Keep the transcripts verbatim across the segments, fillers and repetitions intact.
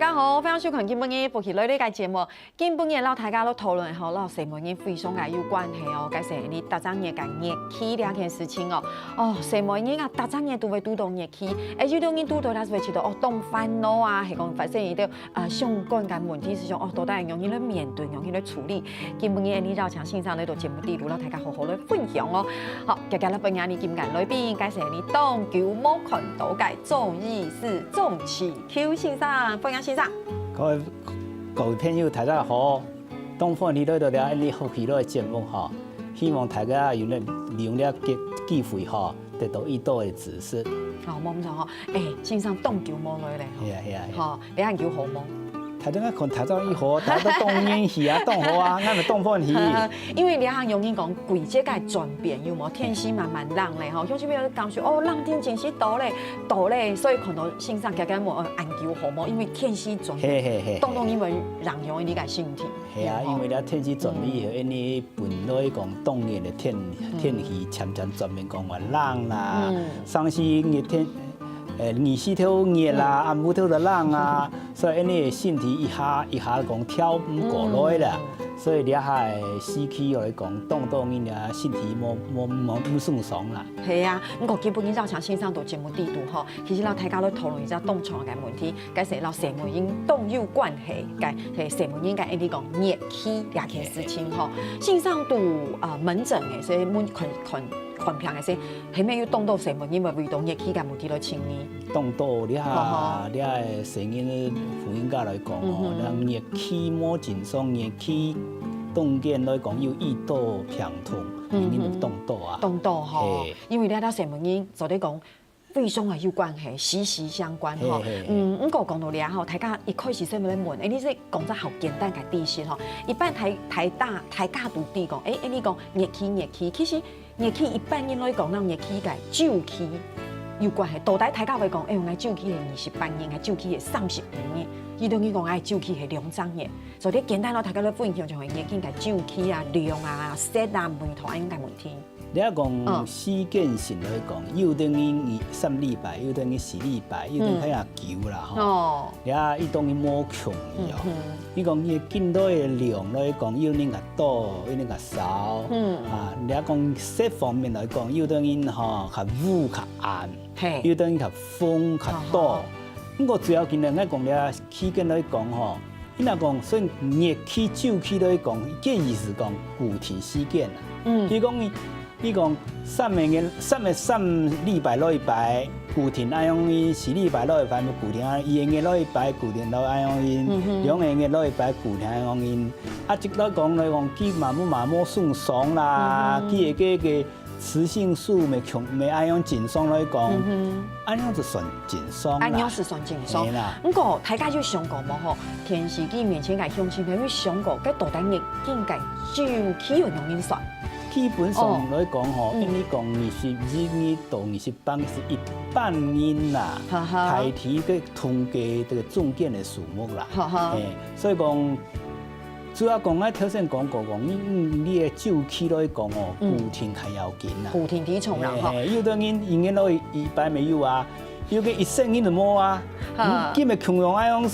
大家好，歡迎收看今晡日福氣來了个節目。今晡日摎大家來討論吼，摎細妹人非常个有關係哦。該係你逐隻月个月經這件事情哦。哦，細妹人啊，逐隻月都會堵到月經，而有兜人堵到，佢會覺得哦，當煩惱啊，係講發生一兜啊相關个問題，係想哦，到底仰般來面對，仰般來處理。今晡日𠊎俚邀請先生來到節目裡肚，摎大家好好來分享哦。好，今日來分享𠊎俚今晡日來賓，該係𠊎俚當久無看到个中醫師鍾啟 Q先生，歡迎先生。各位，各位朋友，大家好！當歡喜來到這𠊎俚福氣來个節目吼，希望大家有呢，利用這个機會吼，得到一多个知識。哦，無毋著吼，欸，先生當久無來咧吼。係啊，係啊，係啊。吼，這下有好無？大家看大家有好，大家當歡喜啊，當好啊，𠊎乜當歡喜。因為這下仰般講，季節个轉變，有無？天時慢慢冷咧吼，有兜人感受哦，冷天真係到咧，到咧，所以看到先生遽遽問，哦，恁久好無？因為天時轉變，係係係，當當因為影響𠊎俚个身體。係啊，有無？因為這天時轉變以後，𠊎俚本來講當然个天，天氣漸漸轉變講話冷啦，像係熱天，呃，日時頭熱啦，暗晡頭就冷啊，所以𠊎俚个身體一下一下講調毋過來啦，所以這下个時期來講，當當人啊身體無，無，無，無順爽啦。係啊，毋過今晡日邀請先生到節目裡肚吼，其實摎大家來討論一下當重要个問題， 該係摎細妹人當有關係个，係細妹人个，𠊎俚講月經這件事情吼。先生都啊門診个，所以門看看看病个時，係毋係有當多細妹人會為著月經个問題來尋你？當多，這下，這下細人婦人家來講吼，這月經無正常，月經中間來講有一多病痛，原因就當多啊。當多吼，因為這兜細妹人做得講 非常个有關係，息息相關吼。嗯，毋過講到這吼，大家一開始先來問，欸，你係講隻好簡單个知識吼。一般大大大大家都知講，欸，欸，你講月經月經，其實月經一般人來講，𠊎俚月經个週期有關係。到底大家會講，欸，𠊎週期係二十八日，𠊎週期係三十二日，有兜人講，𠊎週期係兩隻月。所以簡單摎大家來分享，就係月經个週期啊、量啊、色啊、味道恁樣个問題。 你若講時間性來講，有兜人三禮拜，有兜人四禮拜，有兜人較久啦吼。哦，這一當然無共樣。你講月經來个量來講，有人較多，有人較少。嗯，啊，你若講色方面來講，有兜人吼較烏較暗，係，有兜人較紅較多。毋過主要今日𠊎講這時間來講吼， 你若講，所以月經週期來講，該意思講固定時間啊。嗯，比如講你，你講三個月，三個三禮拜來一擺，固定恁樣，四禮拜來一擺，固定啊，一個月來一擺，固定來恁樣，兩個月來一擺，固定恁樣。啊，這來講來講，佢嘛無嘛無順爽啦，佢个个个 雌性素毋係共毋係恁樣正常來講，恁樣就算正常啦。恁樣就算正常。係啦。毋過大家有想過無吼？電視機面前个鄉親朋友有想過，該到底月經个週期愛仰般算？基本上來講吼，因為講二十一日到二十八日係一般人啦，大體个統計个中間个數目啦。係，所以講 主要講，𠊎頭先講過，講你，你，你个週期來講哦，固定較要緊啦。固定體重啦，吼。係，係，有兜人一年來一擺乜有啊，有个一生人就無啊。哈。嗯，佢乜共樣愛用，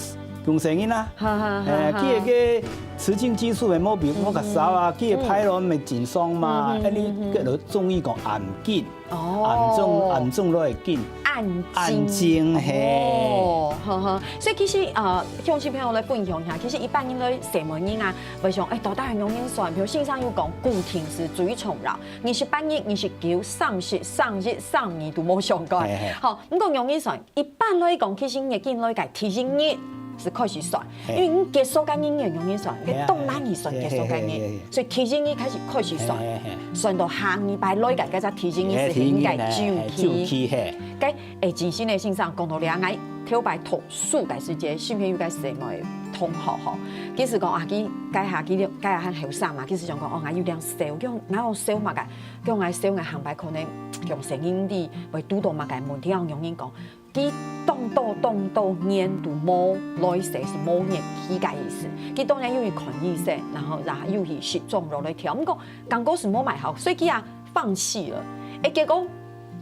用生人啊。哈哈哈哈。係，佢个个雌性激素乜無比，無較少啊，佢个排卵乜正常嘛，嗯，嗯，嗯，嗯。恁樣个就中醫講暗經。 哦。暗中，暗中來緊。暗經。暗經，係。哦，好好。所以其實，呃，鄉親朋友來分享一下，其實一般人來細妹人啊，會想，欸，到底愛仰般算？比如先生有講，固定係最重要，二十八日、二十九、三十、三十、三二都無相干。係，係。好，毋過仰般算，一般來講，其實月經來个第一日係開始算，係。因為你結束个日仰般算，係啊，當難去算結束个日，係，係，係，係。所以第一日開始，開始算。係，係，係。 算到下禮拜來个該隻第一日係應該週期。係，第一日，係，週期，係。該，欸，真心个先生講到這，𠊎頭擺讀書个時節，身邊有个細妹同學吼，佢係講啊，佢該下佢該下還後生嘛，佢係想講，哦，𠊎有點燒，叫𠊎有燒麼个，叫𠊎燒𠊎下擺可能用生理會堵到麼个問題，𠊎仰般講， 佢當多當多年都無來勢，係無月經个意思。佢當然有去看醫生，然後也有去食中藥來調，毋過感覺係無麼好，所以佢也放棄了。欸，結果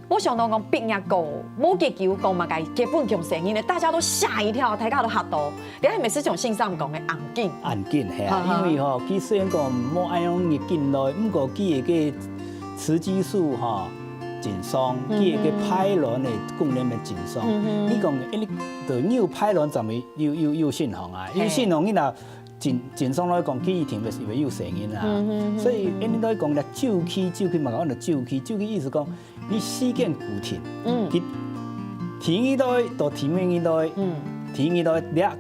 無想到講畢業過，無幾久講麼个結婚降細人咧，大家都嚇一跳，大家都嚇到。這係毋係像先生講个恁緊？恁緊，係啊，哈哈。因為吼，佢雖然講無恁樣緊來，毋過佢个雌激素吼，正常，嗯哼。佢个排卵个功能乜正常。嗯哼。你講，誒，你就有排卵，怎麼有，有，有信號啊？有，嘿。信號，你若正，正常來講，佢一定會，會有細人啊。嗯哼，所以，嗯哼。誒，你來講咧，週期，週期嘛，講到週期，週期意思講， 你時間固定，嗯。佢第一日來到第二日來，嗯。第二日來，這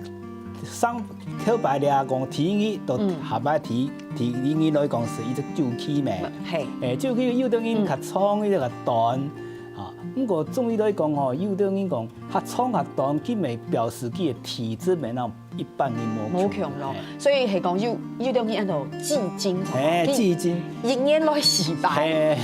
上頭擺這講第一日到嗯。下擺第，第二日來講係一個週期咩？嘿。誒，週期有兜人較長，嗯。有兜較短，啊，毋過中醫來講吼，有兜人講較長較短，佢乜表示佢个體質乜恁 一般人無共。無共咯。嘿。所以係講有，有兜人安到季經，吼，嘿，佢季經。一年來四擺。嘿。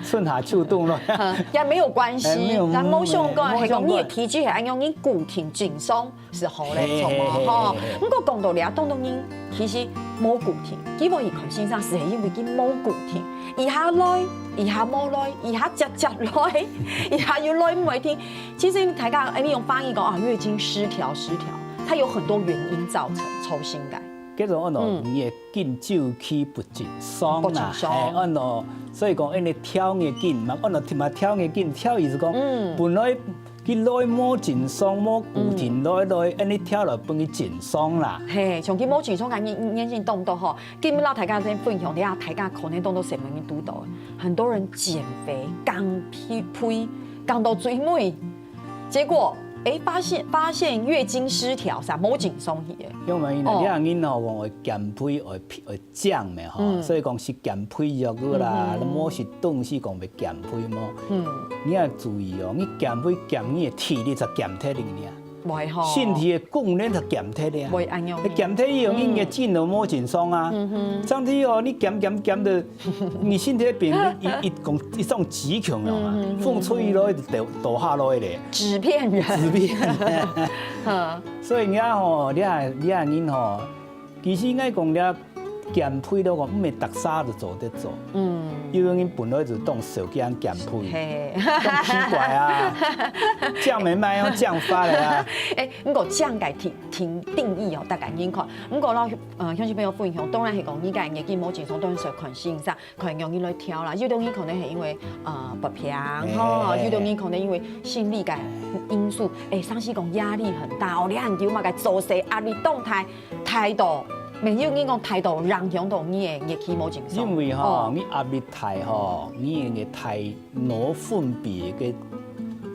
春夏秋冬咯。嗯，也沒有關係，嘿，沒有，但無相干，沒有相干。係講你个體質係恁樣，你固定正常係好咧，嘿，著無？嘿，嘿，吼，嘿，嘿。毋過講到這，當多人其實無固定，佢無去看先生，係因為佢無固定，一下來，一下無來，一下接接來，一下又來毋會停。 其實大家，誒，你用翻譯講啊，月經失調、失調，它有很多原因造成，抽心感。叫做安到嗯。月經週期不正常啦，不正常。嘿，安到，所以講，因為調月經嘛，安到嘛調月經，調意思講，嗯。本來佢來無正常，無固定來來，嗯。安尼調來分佢正常啦。嘿，像佢無正常个原，原因當多吼，今日摎大家先分享一下，大家可能當多細妹人堵到，很多人減肥，減肥，肥，減到最尾。 結果，誒，發現，發現月經失調，啥，無正常去个。因為呢，哦。你看人吼，往會減肥，會，會脹咩吼，嗯。所以講食減肥藥个啦，嗯哼。無食東西講會減肥無？嗯。你愛注意哦，你減肥減你个體力才減忒你啊。會吼。身體个功能才減忒你啊。會恁樣。你減忒以後，嗯。你个筋都無正常啊。嗯哼。這樣子哦，你減減減的， 你身體變成一，一種，一種極強了嘛，嗯，嗯，嗯，風吹落去就倒，倒下落去咧。紙片人。紙片人。嗯。所以你看吼，你看，你看人吼，其實應該講你看減肥都講，毋係逐儕都做得做。嗯。有个人本來就當少見減肥，嘿。當奇怪啊，這樣毋係恁樣，這樣發的啊。誒，毋過這樣个定，定，定義哦，大家應該看。毋過呢，呃，鄉親朋友分享，當然係講你个月經無正常，當然係看先生。 可能容易來調啦。有兜人可能係因為，呃，發病，吼，嘿。有兜人可能因為心理个因素，誒，上司講壓力很大，哦，你很久嘛，該做事壓力當大，大到，沒有人講大到影響到你个月經無正常。因為吼，哦。你壓力大吼，你个大腦分泌个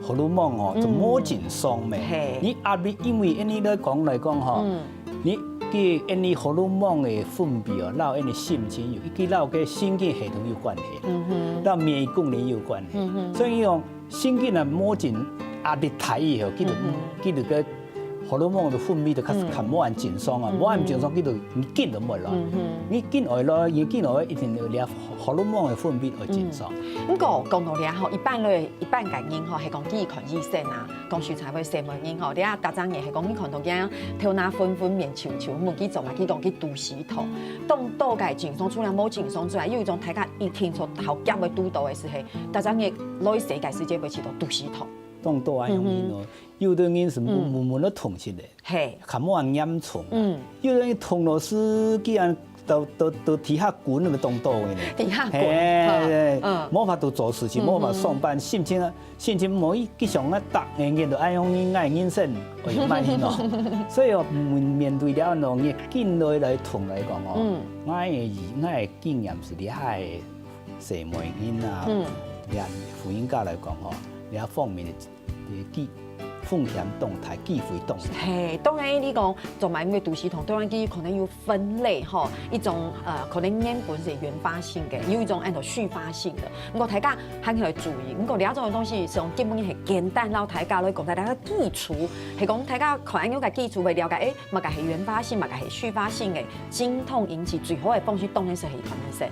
荷爾蒙吼，就無正常咩。嗯。嘿。你壓力，因為按呢來講來講吼，嗯。 你个，因為荷爾蒙个分泌哦，摎因為心情有，佢摎个神經系統有關係，嗯哼。摎免疫功能有關係。嗯哼。所以講，神經啊，無正壓力大以後，佢就，嗯哼。佢就个荷爾蒙的分泌就較，嗯。較無恁正常啊，嗯哼。無恁正常，佢就你緊就無來。嗯哼。你緊愛來，你緊愛一定要了荷爾蒙的分泌愛正常。嗯。毋過講到這吼，一般來，一般个人吼，係講去看醫生啊， 講實在話，細妹人吼，你啊，逐隻月係講你看到佢頭那昏昏、面臭臭，問佢做麼，佢講佢肚屎痛。當多个症狀，除了無症狀之外，有一種大家一定著頭夾會堵到个係，逐隻月來世个時節會試到肚屎痛。當多啊，嗯哼。有兜人哦，有兜人係，嗯。悶悶个痛起來，嘿。較無恁嚴重。嗯。有兜人痛到係，竟然 都，都，都地下滾，那麼當多个呢。地下滾，嘿，嗯，嗯。無法度做事情，嗯哼。無法度上班，心情啊，心情無一，一想啊，逐日日都愛用你愛人生，哎呀，慢一點哦。所以哦，面，面對了喏，你緊來來痛來講哦，嗯。我个，我个經驗係厲害个細妹人啊，嗯。這婦人家來講哦，這方面个 機，風險當大，機會當大。嘿，當然你講做麼因為肚屎痛，當然佢可能有分類吼，一種，呃，可能原本係原發性个，有一種安到續發性个。毋過大家還愛注意，毋過這種个東西係用基本个係簡單摎大家來講，大家基礎，係講大家看恁樣个基礎會了解，誒，麼个係原發性，麼个係續發性个，經痛引起最好个方式當然係去看醫生。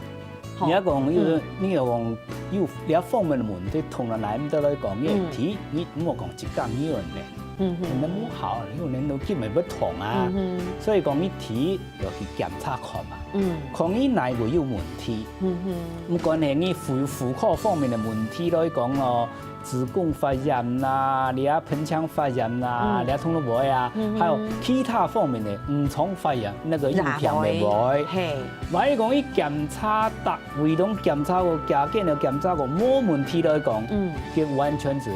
吼。你愛講，你，嗯。你愛講有這方面个問題，通常來毋得來講，你，嗯。第一，你毋好講一工，你有問題。嗯哼。你無效，因為你都根本不痛啊。嗯哼。所以講，你第一要去檢查看嘛。嗯。看你哪位有問題。嗯哼。毋管係你婦，婦科方面个問題來講哦，子宮發炎啦，你啊盆腔發炎啦，嗯。你啊通通會啊，嗯哼。還有其他方面个，嗯，腸發炎，那個硬病个會。嘿。萬一講你檢查逐位攏檢查過，加減个檢查過，無問題來講，嗯。佢完全係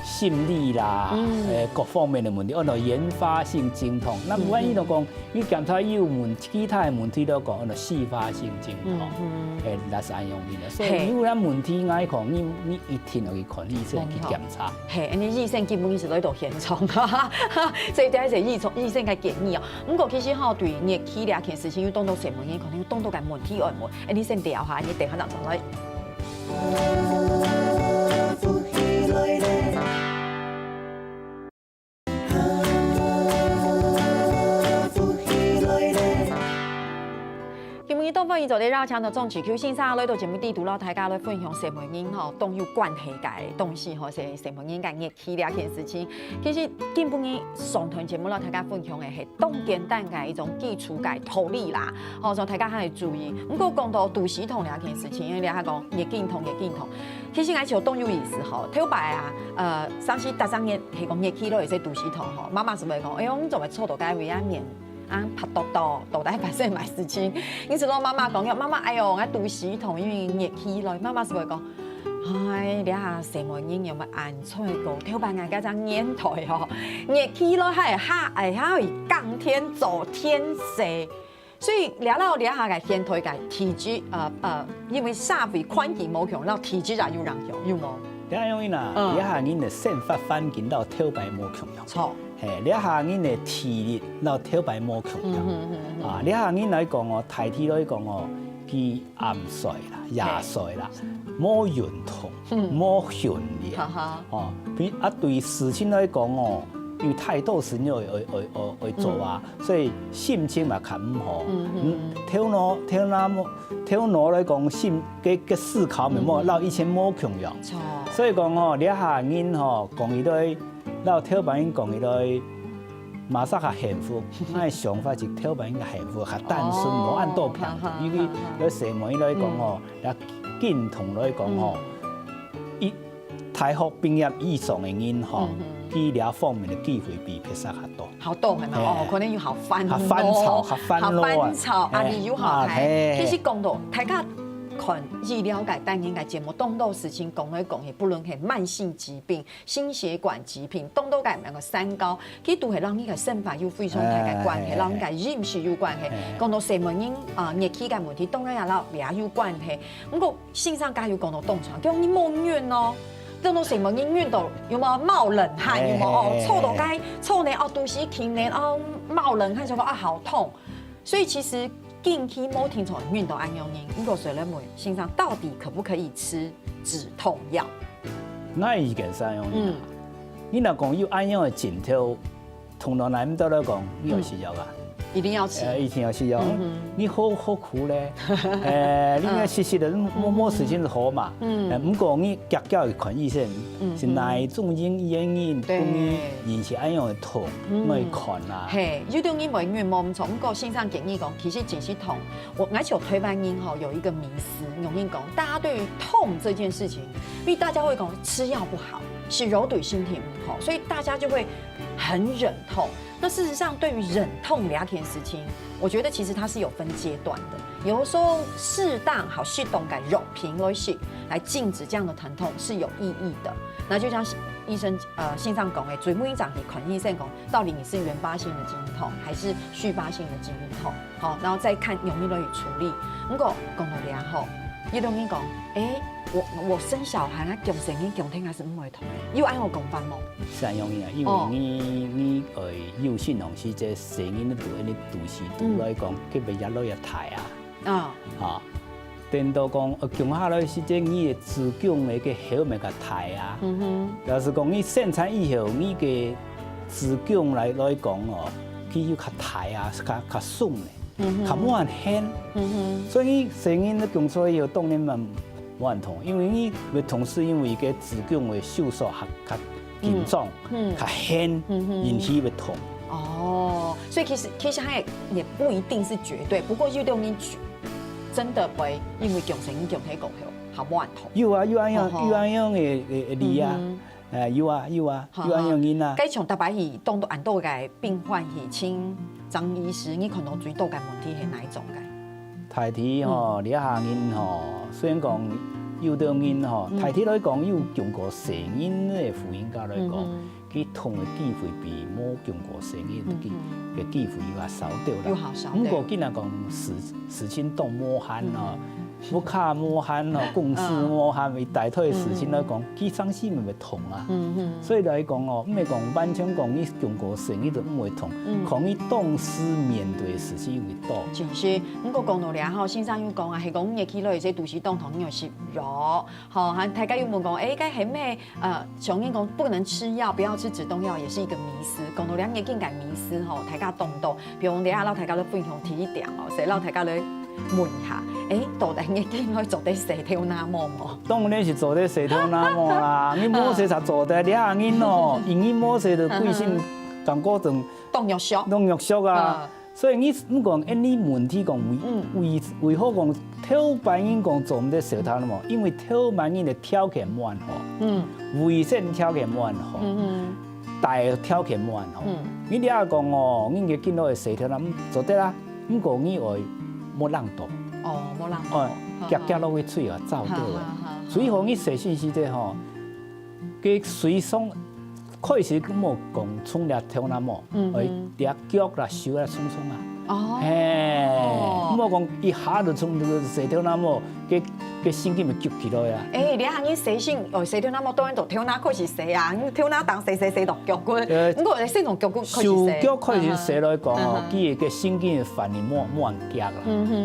心理啦，嗯。誒，各方面个問題，安到原發性經痛。那萬一就講，嗯哼。你檢查有問，其他个問題來講，安到繼發性經痛，嗯哼。誒，那係恁樣个。所以嘿。有咱問題，𠊎講，你，你一定要去看醫生，去檢查。嘿，恁呢醫生基本上係來到現場，所以這係醫生，醫生个建議哦。毋過其實吼，對月經這件事情，有當多細妹人可能有當多个問題愛問，恁呢先聊下，你等下再轉來。 今晡日當歡迎做得邀請到鍾志球先生來到節目裡肚，摎大家來分享細妹人吼，當有關係个東西吼，細，細妹人个月經這件事情。其實今晡日上段節目摎大家分享个係當簡單个一種基礎个道理啦，吼，所以大家還愛注意。毋過講到肚臍痛這件事情，因為你還講月經痛，月經痛， 其實𠊎想當有意思吼，頭擺啊，呃，甚至逐隻月係講月經來會使肚臍痛吼，媽媽係會講，哎喲，你做麼个坐到該位啊面，啊，白剁剁，到底發生麼个事情？你係摎媽媽講，媽媽，哎喲，𠊎肚臍痛，因為月經來，媽媽係會講，哎，這下細妹人有無恁衰過？頭擺𠊎該隻年代吼，月經來還會下，還會耕田做田事。 所以這摎這下个現代个體質，呃，呃，因為社會環境無共，摎體質也有影響，有無？這樣啊，嗯。這下人个生活環境摎頭擺無共樣。著。嘿，這下人个體力摎頭擺無共樣。嗯哼，嗯哼。啊，這下人來講哦，大體來講哦，佢暗睡啦，夜睡啦，無運動，嗯。無訓練。哈哈。哦，比，啊，對事情來講哦，有太多事情愛，愛，愛，愛，愛做啊。 所以心情嘛較毋好。嗯哼。嗯，頭腦，頭腦無，頭腦來講，心，个，个思考嘛無，嗯哼。摎以前無共樣。著。所以講吼，這下人吼，講起來，摎頭擺人講起來，嘛係較幸福。𠊎想法係頭擺人較幸福，較單純，哦，無恁多病痛。哈哈，因為哈哈。對細妹來講吼，嗯。也經痛來講吼，嗯。一 大學畢業以上个人吼，嗯哼。佢這方面个機會比別儕較多。較多係嘛？嘿。哦，可能有較煩惱，較煩躁，較煩惱啊。較煩躁，壓力又較大。嘿。其實講到大家看醫療个單元个節目，當多事情講來講去，不論係慢性疾病、心血管疾病，當多个兩個三高，其實都係摎你个生活有非常大个關係，哎，摎你个飲食有關係。哎。講到細妹人啊，月經个問題，當然也摎這有關係。毋過 先生加油講到當長，叫你莫忍哦。等到細妹人忍到有無冒冷汗，有無？哦，嘿，嘿，嘿，坐到該，坐呢，哦，肚臍緊呢，哦，冒冷汗，想講啊，好痛。所以其實近期無聽說忍到恁樣呢，毋過所以來問先生，到底可不可以吃止痛藥？𠊎意見係恁樣呢。嗯。你若講有恁樣个症頭， 通常來毋得來講，你愛食藥啊。嗯。一定要吃。呃，一定要食藥。嗯哼。你好，好苦咧。呃，你應該食食咧，無，無事情就好嘛。嗯。呃，毋過你遽遽去看醫生，嗯哼。係哪一種原，原因，對。分你引起恁樣个痛，嗯。愛看啊。嘿，有種人會忍無毋著，毋過先生建議講，其實真係痛。𠊎，𠊎想台灣人吼，有一個迷思，有人講，大家對於痛這件事情，因為大家會講吃藥不好，食藥對身體毋好，所以大家就會很忍痛。 那事實上，對於忍痛這件事情，我覺得其實它是有分階段的。有的時候適當，好，適當个藥品來食，來禁止這樣的疼痛是有意義的。那就像醫生，呃，先生講的，最尾一場你看醫生講，到底你是原發性的經痛還是續發性的經痛？好，然後再看用藥來處理。毋過講到這吼，有種人講，欸，我，我生小孩啊，降生你降天還是毋會 有恁樣講法無？係恁樣啊，因為哦。你，你，呃，有些人是這生人肚，你肚臍肚來講，嗯。特別壓力也大啊。啊。啊，等到講，呃，降下來是這你个子宮个个口面較大啊。嗯哼。假使講你生產以後，你个子宮來，來講哦，佢又較大啊，較，較鬆咧。 嗯哼。較無恁絚。嗯哼。所以生人个宮所以有當然嘛無恁痛，因為你个同時因為个子宮个收縮較，較，緊張，較㤼，引起會痛。哦，所以其實其實它也也不一定是絕對，不過有兜人真的會因為降生已經降生過後，還無恁痛。有啊，有恁樣，有恁樣个个例啊，誒，有啊有啊，有恁樣人啊。該像逐擺去當多恁多个病患去請張醫師，你看到最多个問題係哪一種个？ 大體吼，這下人吼，雖然講有兜人吼，大體來講有降過生人个婦人家來講，佢痛个機會比無降過生人个機个機會有較少兜啦。有較少兜。毋過既然講事事情當無閒吼，屋下無閒吼，公司無閒，為大體事情來講，佢生死面會痛啊。所以來講哦，毋係講完全講你降過生，你就毋會痛，可能你當時面對个事情會多。就是 毋過講到這吼，先生有講啊，係講你个氣落去，這肚屎當痛，你有食藥，吼，還大家有問講，誒，該係毋係，呃，像人講不能吃藥，不要吃止痛藥，也是一個迷思。講到這月經个迷思吼，大家當多，比如講，等下摎大家來分享第一點哦，所以摎大家來問一下，誒，到底月經愛做得洗頭那毛無？當然是做得洗頭那毛啦，你無洗才做得，這下人哦，因為無洗就規身感覺當當弱小。當弱小啊。 所以你毋講，恁呢問題講為為為何講頭擺人講做毋得洗頭那毛？因為頭擺人个條件無恁好，衛生條件無恁好，大條件無恁好。你這下講哦，你个緊落去洗頭那做得啦，毋過你愛莫冷凍，哦，無冷凍，哦，夾夾落去水啊，燥掉啊。所以講你洗身時節吼，个水鬆 開始莫講沖這頭那毛，愛這腳啦、手啊沖沖啊。哦，嘿，莫講一下就沖這个洗頭那毛，个个神經就急起來啊。誒，你看你洗身，哦，洗頭那毛當然就頭那開始洗啊，你頭那當洗洗洗到腳骨，呃，毋過洗從腳骨開始洗，手腳開始洗來講哦，佢个个神經反應莫莫恁遽啦。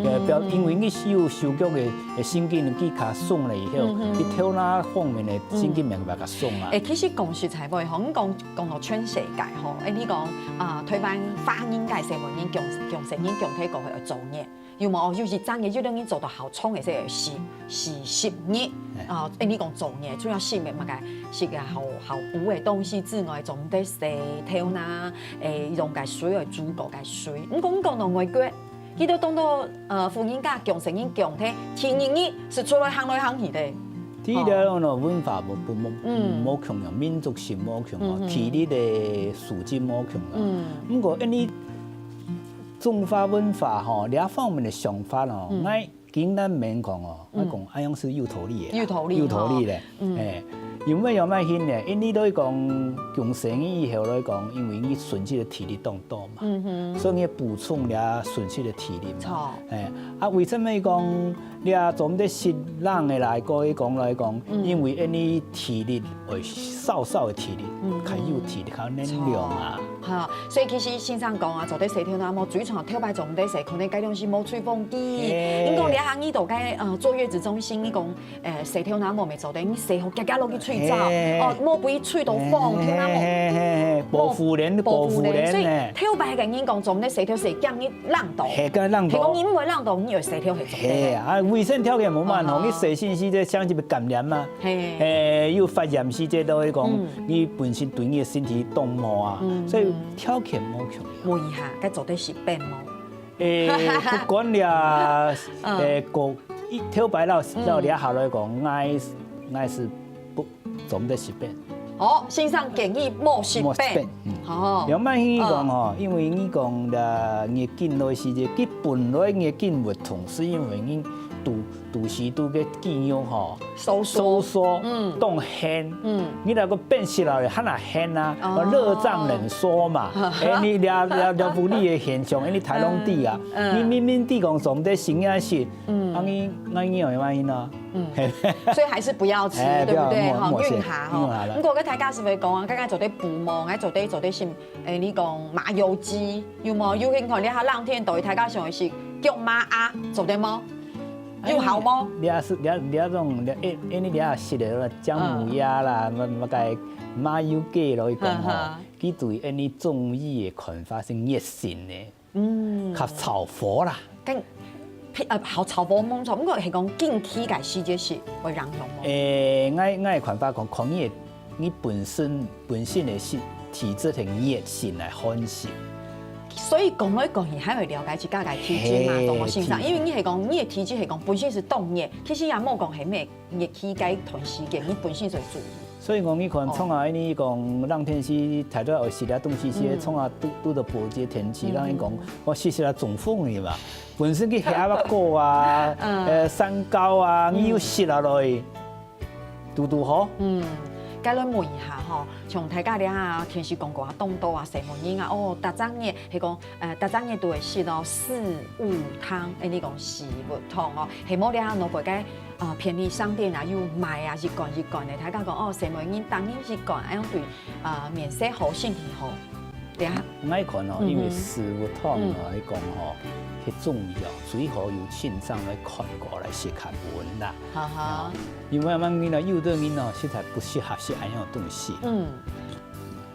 呃，表因為你是有手腳个个神經，佢較鬆了以後，你頭那方面个神經慢慢較鬆啊。誒，其實講實在話吼，你講 講到全世界吼，誒，你講啊，台灣華人个細妹人降降生人降體過後愛做月，有無？有一陣个有兜人做到好長个，係四四十日啊。誒，你講做月，主要食个麼个，食个好好補个東西之外，總得洗頭啦，誒，用个水愛煮過个水。毋過講到外國， 佢兜當多呃婦人家降生人降體，第二日係出來行來行去个。第一條呢，文化無無無無共樣，民族性無共樣，體力个素質無共樣。毋過，因為中華文化吼，這方面个想法吼，𠊎竟然免講哦，𠊎講恁樣係有道理个，有道理，有道理个。 誒，因為有麼个呢？因為來講，降生以後來講，因為你損失个體力當多嘛，所以你補充了損失个體力嘛。誒，啊，為什麼講你啊做毋得食冷个來講，講來講，因為你體力會少少个體力，較有體力，較有能量啊。好，所以其實先生講啊，做得洗頭那毛，最重要頭擺做毋得洗，可能該東西無吹風機。嘿。因為講你行你到該呃坐月子中心，你講 誒，洗頭那毛乜做得，你洗好遽遽落去吹燥，哦，莫分佢吹到風，頭那毛。保護人，保護人，所以頭擺个人講，做毋得洗頭係驚你冷到，係驚冷到。係講你毋會冷到，你愛洗頭係做得。係啊，衛生條件無恁好，你洗身時節像就會感染嘛，係，誒，有發炎時節都會講，你本身對你个身體當無啊，所以條件無共樣。問一下，該做得食冰無？ 誒，不管了，誒，過一頭擺到到這下來講，𠊎𠊎係不做毋得食冰。哦，先生建議莫食冰。莫食冰，嗯。哦，有麼个意思講吼？因為你講了月經來時節，佢本來月經會痛，係因為你肚肚屎肚个肌肉吼，收縮，收縮，嗯，當㤼，嗯，你那個冰起來還那㤼啊，哦，熱脹冷縮嘛，哎，你了了了物理个現象，哎，你大量知啊，嗯，嗯，你明明知講做毋得食啊食，嗯，啊你啊你有麼个呢？嗯，所以還是不要吃，哎，對不對？哈，不要，莫莫食，蘊下哈。蘊下啦。不過跟大家是不是講啊？剛剛做得補毛，還做得做得食，哎，你講麻油雞，有無？有人看你下冷天，對大家想的是腳麻啊，做得無？ 有效無？你也是，你也你也種，你也你也食个薑母鴨啦，麼麼个麻油雞咯，佢講吼，佢對𫣆俚中醫个看法係熱性个，嗯，較燥火啦。跟呃，好燥火無錯，不過係講近期个時節係會影響無？誒，𠊎𠊎个看法講，看你个你本身本身个性體質係熱性還係寒性。所以講來講去，還會了解自家个體質嘛，嘿，當好欣賞。體質。因為你係講你个體質係講本身係當熱，其實也無講係咩熱氣該段時間，你本身就會注意。所以講，你看，哦。像啊，你講冷天時，大家愛食啊東西，嗯。像啊，拄，拄到暴熱天時，嗯。人講，我食食啊中風去嘛。本身佢黑牙膏啊，嗯。呃，三高啊，嗯。你又食落去。 堵堵好。嗯，該來問一下吼，像大家這下電視廣告啊，當多啊，細妹人啊，哦，逐隻月，係講，呃，逐隻月都會食哦，四物湯，哎，你講四物湯哦，係無這下外背个，呃，便利商店啊，有賣啊，一罐一罐个，大家講，哦，細妹人逐日一罐，恁樣對，呃，面色好，身體好。 對啊。𠊎看哦，嗯哼。因為食物湯哦，嗯。來講吼，係中藥，最好有先生來看過來，係較穩啦。哈哈。啊，因為恁樣呢，有的人哦，實在不適合食恁樣東西。嗯。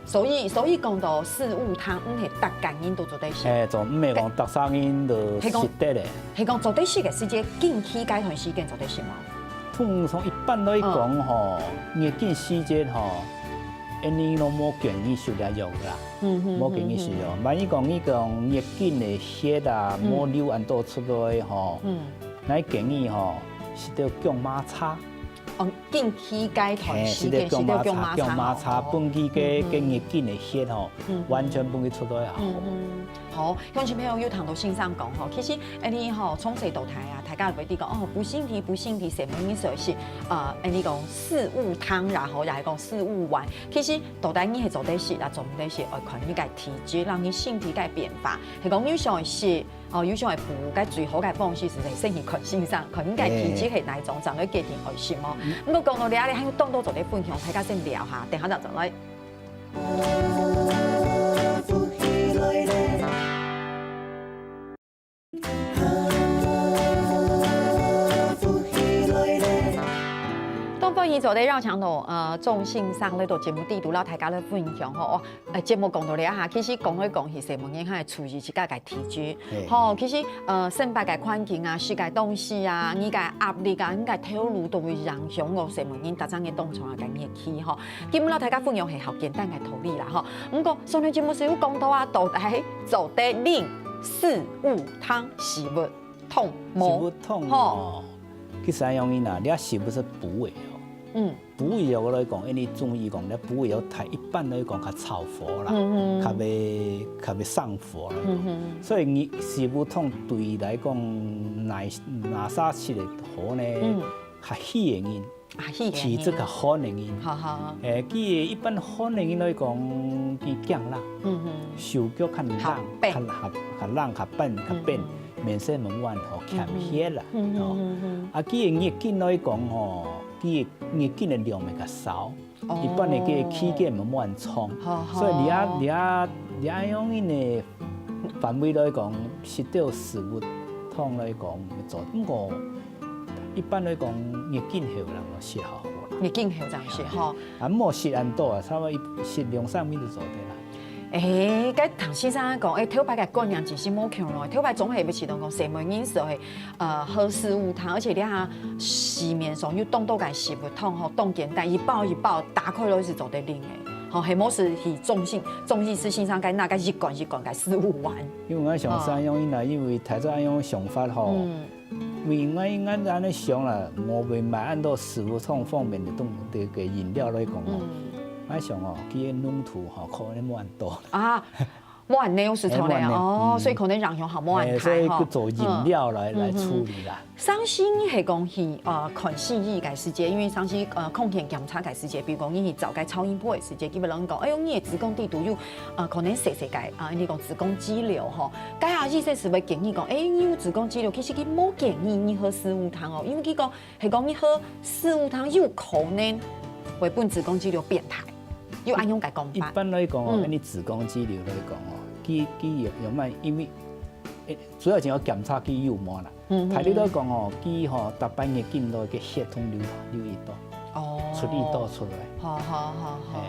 所以，所以講到食物湯，毋係逐個人都做得食。哎，就毋係講逐儕人都食得个。係講，係講做得食个時節，經期該段時間做得食無？ 通常一般來講吼，嗯。月經時節吼，恁呢都無建議食這藥啦，嗯哼，無建議食藥。嗯哼。萬一講你講月經个血啊，嗯。無流恁多出來吼，嗯。𠊎建議吼，食兜薑嫲茶。哦，經期該段時間，嘿，食兜薑嫲茶，食兜薑嫲茶，薑嫲茶，哦。分佢个，嗯哼。个月經个血吼，嗯哼。完全分佢出來啊。嗯哼。 好，鄉親朋友有聽到先生講吼，其實，哎，你吼，從細到大啊，大家會知講，哦，補身體，補身體，細妹人就係，呃，哎，你講四物湯，然後也係講四物丸。其實，到底你係做得食啊，做毋得食，愛看你个體質，讓你身體个變化。係講有想食，哦，有想愛補，該最好个方式係先去看先生，看你个體質係哪一種，正來決定愛食無。嗯。毋過講到這，你還有當多做得分享，大家先尞下，等下再轉來。 當歡迎做得邀請到，呃，鍾先生來到節目底肚，摎大家來分享吼。哦，呃，節目講到這下，其實講來講去，細妹人還係注意自家个體質。嘿。吼，其實，呃，生活个環境啊，食个東西啊，你个壓力啊，你个頭路都會影響到細妹人逐隻个當中啊个熱氣吼。 今晡日大家分享係好簡單个道理啦吼。毋過上段節目係有講到啊，到底做得啉四物湯、四物湯無？四物湯吼。哦，其實恁樣呢，這四物係補个哦。嗯。補藥來講，因為中醫講，這補藥太一般來講較燥火啦，嗯嗯。較會，較會上火啦。嗯哼。所以你四物湯對來講，哪，哪儕食得好呢？嗯。較虛个人。 啊，虛个人。體質較寒个人。好，好。誒，佢一般寒个人來講，佢驚冷，嗯哼。手腳較冷，較冰。較，較，較冷，較冰，較冰，嗯哼。面色無恁好，欠血啦，嗯哼。哦。嗯哼，嗯哼。啊，佢个月經來講吼，佢个月經个量會較少，哦。一般个佢个期間無恁長，好，好。所以你啊，你啊，你啊，用恁个範圍來講，食兜四物湯來講，做，毋過 一般來講，月經後人就食較好啦。月經後正食吼。啊，毋好食恁多啊，差不多一，食兩三味就做得啦。誒，該唐先生講，誒，頭擺个觀念真係無共咯。頭擺總係會試著講，細妹人就係，呃，喝四物湯，而且這下市面上有當多个四物湯吼，當簡單，一包一包打開來就做得啉个。吼，係無係去中性，中醫師先生該拿个一罐一罐个四物丸。因為𠊎想係恁樣啦，因為大家恁樣想法吼，嗯。 因為𠊎，𠊎恁樣想啦，外背賣恁多四物湯方面个東，个，个飲料來講吼，嗯。𠊎想哦，佢个濃度吼，可能無恁多。啊，無恁濃係錯咧，無恁濃，哦，嗯。所以可能影響較無恁大吼。誒，所以佢做飲料來，嗯。來處理啦。嗯哼。上次你係講去，呃，看西醫个時節，因為上次，呃，空氣檢查个時節，比如講你去照个超音波个時節，基本上講，哎喲，你个子宮底肚有，呃，可能細細个，啊，你講子宮肌瘤吼， 該下醫生係會建議講，誒，你有子宮肌瘤，其實佢無建議你喝四物湯哦，因為佢講，係講你喝四物湯有可能會分子宮肌瘤變大，有恁樣个講法。一般來講哦，嗯。你子宮肌瘤來講哦，佢，佢有，有賣，因為，誒，主要就愛檢查佢有無啦。嗯，嗯，大體來講哦，佢吼，逐擺月經來个血統流，流一道，哦。出一道出來。好，好，好，好。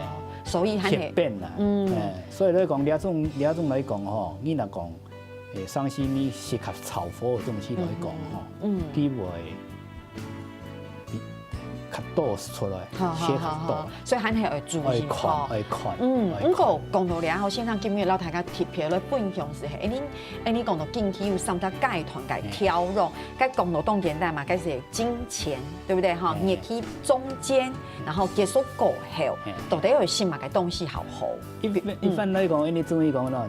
誒，所以還係，血便啦。嗯。誒，所以來講，這種，這種來講吼，你若講 誒，像係你食較燥火个東西來講吼，嗯，嗯。佢會比較較多出來，好，好，血較多。好，好。所以還係愛注意吼。愛看，愛看，嗯，愛看。毋過講到這吼，先生今日摎大家特別來分享係，哎，你，哎，你講到近期有三隻階段个嘿。調養，該講到當簡單嘛，該係進前，對不對？哈，嘿。日期中間，然後結束過後，嘿。到底愛食麼个東西較好？一般，嗯。一般來講，因為中醫講喏，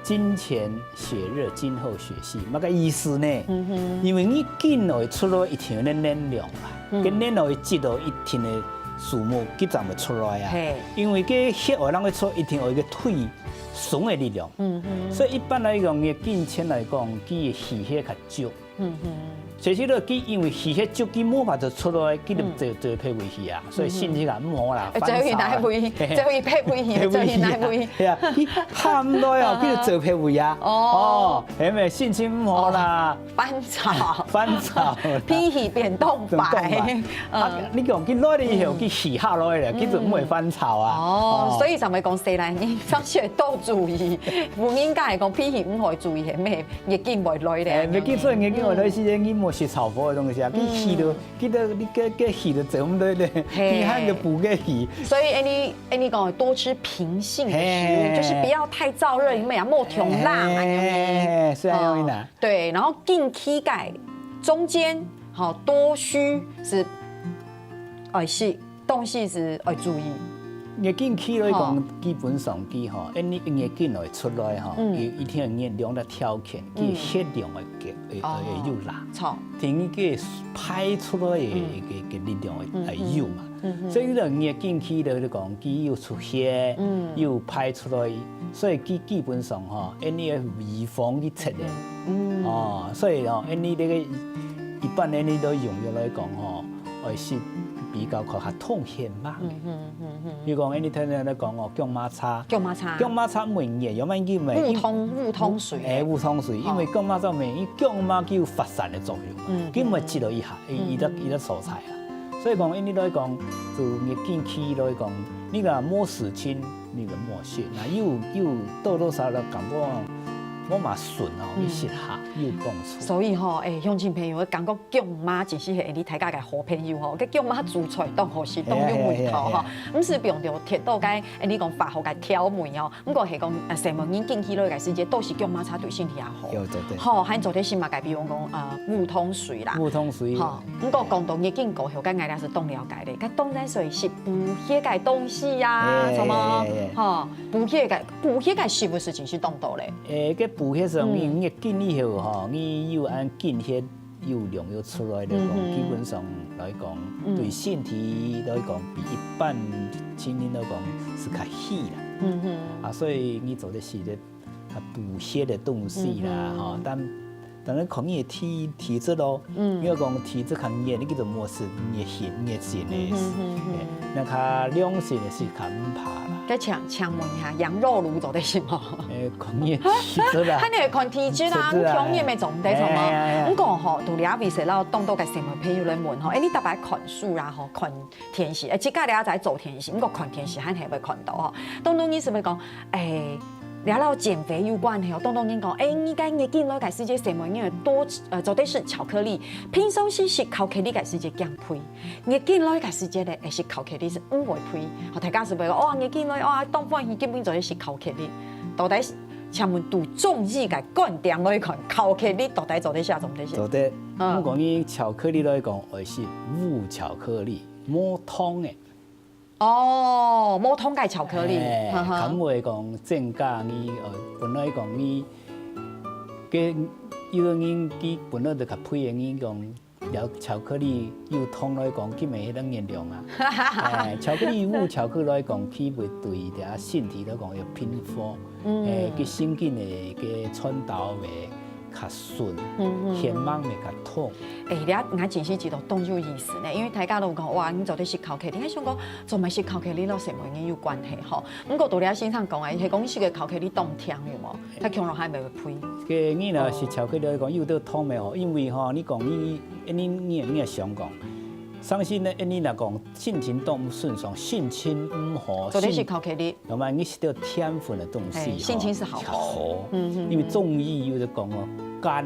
進前血熱，今後血氣，麼个意思呢？嗯哼。因為你緊來出來一定有能量啊，嗯。該能量積到一定个數目，佢正會出來啊。嘿。因為該血會讓佢出，一定有一個推送个力量。嗯哼。所以一般來講，你進前來講，佢个氣血較足。 嗯哼。所以這个佢因為氣血足，佢無法度出來，佢就嗯。走，走別位去啊，所以身體啊毋好啦，哎，煩躁啊。走去哪位？嘿嘿。走去別位去，別位去啊。走去哪位？哎呀，佢喊到哦，嗯哼。佢就走別位啊。哦。哦，係無？心情毋好啦。哦，煩躁。煩躁啦。脾氣變動擺。變動擺。啊，嗯。你講，佢來了以後，嗯。佢氣下來了，佢就毋會煩躁啊。哦，哦。所以咱們講，細人仔，常時愛多注意。婦人家來講，脾氣毋好注意，係無？ 月經會來咧，哎，月經，所以月經會來時節，你莫食燥火个東西啊，嗯。佢氣都，佢都，你个，个氣都走毋對咧，嘿。佢還个補个氣。所以，恁呢，恁呢講，多吃平性的食物，嘿。就是不要太燥熱，因為啊，莫忒冷，哎。恁呢。哎，是恁樣啦。哦，對，然後進前个中間，好，多虛是，哎，是 東西係愛注意。月經期來講，吼。基本上佢吼，因為月經來出來吼，嗯。佢一定愛量个條件，佢嗯。血量愛，愛，哦。愛有啦。著。等於佢排出來个，嗯。个，个力量愛，嗯，愛有嘛。嗯，嗯。所以呢，月經期來講，佢有出血，嗯。有排出來，所以佢基本上吼，因為預防去切个。嗯。哦，所以哦，因為這个一般因為都用藥來講吼， 愛食比較較通血脈个。嗯哼，嗯哼。比如講，你頭先咧講哦，薑嫲茶。薑嫲茶。薑嫲茶毋會熱，有麼个因為烏通，烏通水。哎，烏通水，哦。因為薑嫲茶毋會，因為薑嫲佢有發散个作用，嗯，佢毋會積到一下，嗯，一，一个，嗯。一个所在啊。所以講，因為來講，就月經期來講，你若無事情，你就莫食，那又，又多多少少感覺無嘛順哦，嗯。你食下有幫助。所以吼，哎，鄉親朋友，感覺 薑嫲真係係你大家个好朋友吼，該薑嫲煮菜當好食，當有味道吼。嘿啊，嘿啊，嘿啊。毋使放到忒多个，哎，你講化學个調味哦。毋過係講，呃，細妹人經期來个時節，都係薑嫲茶對身體也好。有，對，對。吼，還做得食麼个，比如講，呃，烏通水啦。烏通水。吼，毋過講到月經過後，該𠊎也係當了解咧。該當然所以食補血个東西呀，嘿，什麼，嘿，嘿，嘿。吼，補血个，補血个食物係真係當多咧。誒，該補血上面，嗯。月經以後吼，你有恁經血 有量有出來來講，嗯哼。基本上來講，嗯。對身體來講，比一般情形來講係較好啦。嗯哼。啊，所以你做得食个，啊，補血个東西啦，嗯哼。吼，但，當然看你个體，體質咯。嗯。你若講體質較熱，你就無食熱性，熱性个。嗯哼，嗯哼。嘿，若較涼性个係較毋怕啦。該請，請問一下，羊肉爐做得食無？ 誒，看你个體質啦。還係看體質啦，體質啦。毋同人个種，對，係無？哎，哎，哎。毋過吼，拄仔為細佬當多个細妹朋友來問吼，誒，你逐擺看書啦吼，看電視，誒，自家咧在做電視，毋過看電視還係會看到吼。當多人係會講，誒，這摎減肥有關係哦。當多人講，誒，你該月經來个時節，細妹人多，呃，做得食巧克力，平常時食巧克力个時節減肥。 月經來个時節咧，會食巧克力係毋會肥。吼，大家係會講，哇，月經來，哇，當歡喜，根本就係食巧克力。到底，請問對中醫个觀點來看，巧克力到底做得食，做毋得食？做得。嗯。毋過呢，巧克力來講，愛食無巧克力，無糖个。哦，無糖个巧克力，哎，哈哈。較毋會講增加你，呃，本來講你，个，有个人佢本來就較肥个，你講 了巧克力有糖來講，佢乜係當熱量啊。哎，巧克力有巧克力來講，佢會對這身體來講有平和，嗯。哎，佢神經个，个傳導會較順，嗯，嗯，血脈會較通。哎，這𠊎真係覺得當有意思呢，因為大家都講，哇，你做得食巧克力，𠊎想講，做麼个食巧克力摎細妹人有關係吼？毋過拄仔先生講个，係講食个巧克力當甜，有無？ 佢強強還袂肥。个，你若食巧克力來講，有兜糖个吼，因為吼，你講你，你，你，你也想講，相信呢，你若講心情當毋順爽，心情毋好，做得食巧克力。心，那麼你食到甜分个東西吼，嘿，心情係好。較好。嗯，嗯，因為中醫有咧講哦，肝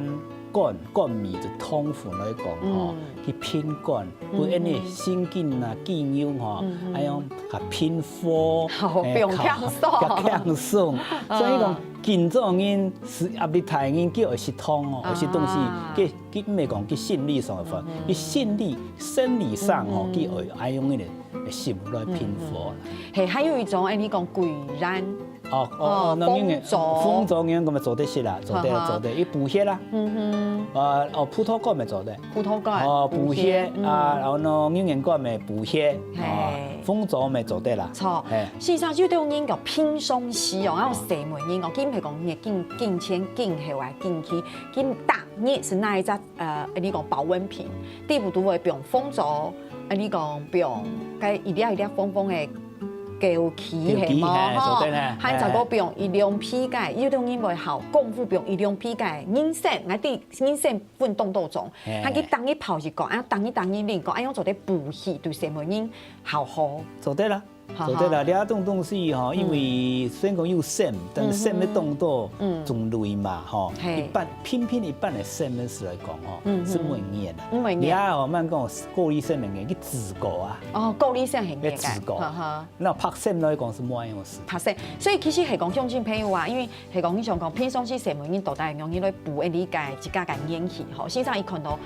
乾乾米就湯粉來講吼，去拼乾，分恁个心經啊、肌肉吼，恁樣較拼火，好，毋用忒爽，較輕鬆。所以講，緊張人係壓力大人，佢愛食湯哦，愛食東西，佢佢毋係講佢心理上个方，佢心理、生理上吼，佢愛愛用迄个食物來拼火。係，還有一種，哎，你講桂圓。 哦哦哦，哦，那應該紅棗。紅棗應該做得食啦，做得做得，佢補血啦。嗯哼。啊哦，葡萄乾乜做得。葡萄乾哦，補血啊，然後呢，牛眼乾乜補血，哦，紅棗乜做得啦。著，係。事實上有兜人講平常時哦，然後細妹人哦，佢毋係講你緊緊前緊後啊緊去，佢逐日係拿一隻呃，你講保溫瓶，底部都會放紅棗，呃，你講放該一粒一粒紅紅个枸杞係無吼？還再過放一兩皮个，有兜人會好功夫放一兩皮个人參，𠊎知人參分當多種，還佢逐日泡一罐，啊逐日逐日啉，講恁樣做得補氣，對細妹人好好。做得啦，做得啦，這種東西吼，因為雖然講有參，但是參个當多種類嘛吼，一般平平一般个參个事來講吼，係毋會蔫啊。毋會蔫。你啊，慢慢講，過濾參个蔫，去煮過啊。哦，過濾參很蔫个。去煮過。哈哈。 那白參來講係無恁樣事。白參，所以其實係講鄉親朋友啊，因為係講你想講平常時細妹人到底仰般來補恁呢个自家个元氣吼，先生一看到。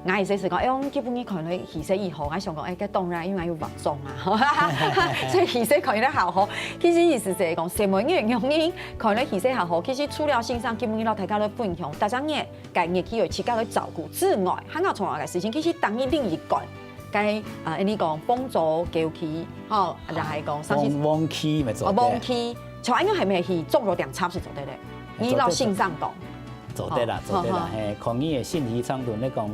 𠊎意思係講，哎喲，基本你看到氣色以後，𠊎想講，哎，該當然，因為有化妝啊，所以氣色看起來好好。其實意思係講，細妹人个原因，看到氣色好好。其實除了先生基本你老大家來分享，大家个个人去有自家个照顧之外，還有重要个事情，其實當你另一半 該啊，你講紅棗、枸杞，吼，然後講啥事？黃黃芪乜做得。哦，黃芪，像恁樣係毋係去種落點插是做得咧？你老先生講。做得啦，做得啦，嘿，看你个身體程度，你講，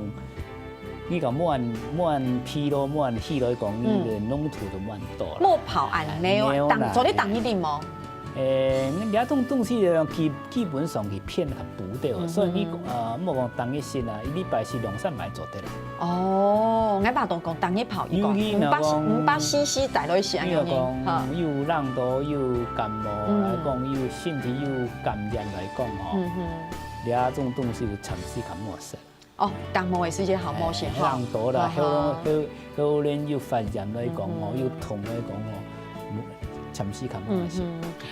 你講滿滿皮咯，滿氣咯，講你个濃度就滿多啦。莫跑恁樣哦，當做得當一定無？ 誒，你這種東西基基本上佢偏較補掉，所以你呃，莫講當日食啊，一禮拜食兩三擺做得啦。哦，𠊎把當講當日泡一罐，尤其若講五百五百C C帶來食，你若講有冷到有感冒，來講有身體有感染來講吼，這種東西就暫時較莫食。 哦，感冒个時節好莫食吼。冷到啦，喉嚨喉喉嚨有發炎來講吼，有痛來講吼，暫時較莫食。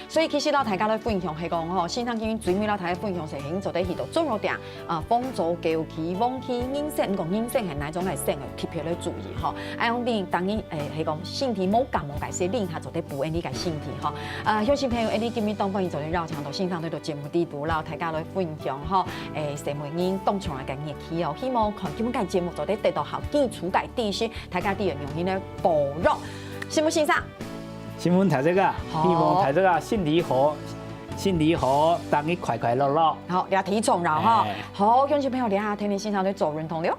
所以其實摎大家來分享係講吼，先生今最尾摎大家分享係，你做得去到中藥店啊，紅棗、枸杞、黃芪、人參，毋過人參係哪種个參个特別來注意吼。啊，用你當然誒係講身體無感冒个時，你還做得補恁呢个身體吼。啊，鄉親朋友，恁呢今日當歡迎做得邀請到先生來到節目裡肚，摎大家來分享吼。 誒，細妹人當重要个日期哦，希望看今日个節目做得得到好基礎个知識，大家知得用心來保養。承蒙先生。承蒙大家，希望大家身體好，身體好，逐日快快樂樂。好，這體重了哈。好，鄉親朋友，這下天天先生在做運動了。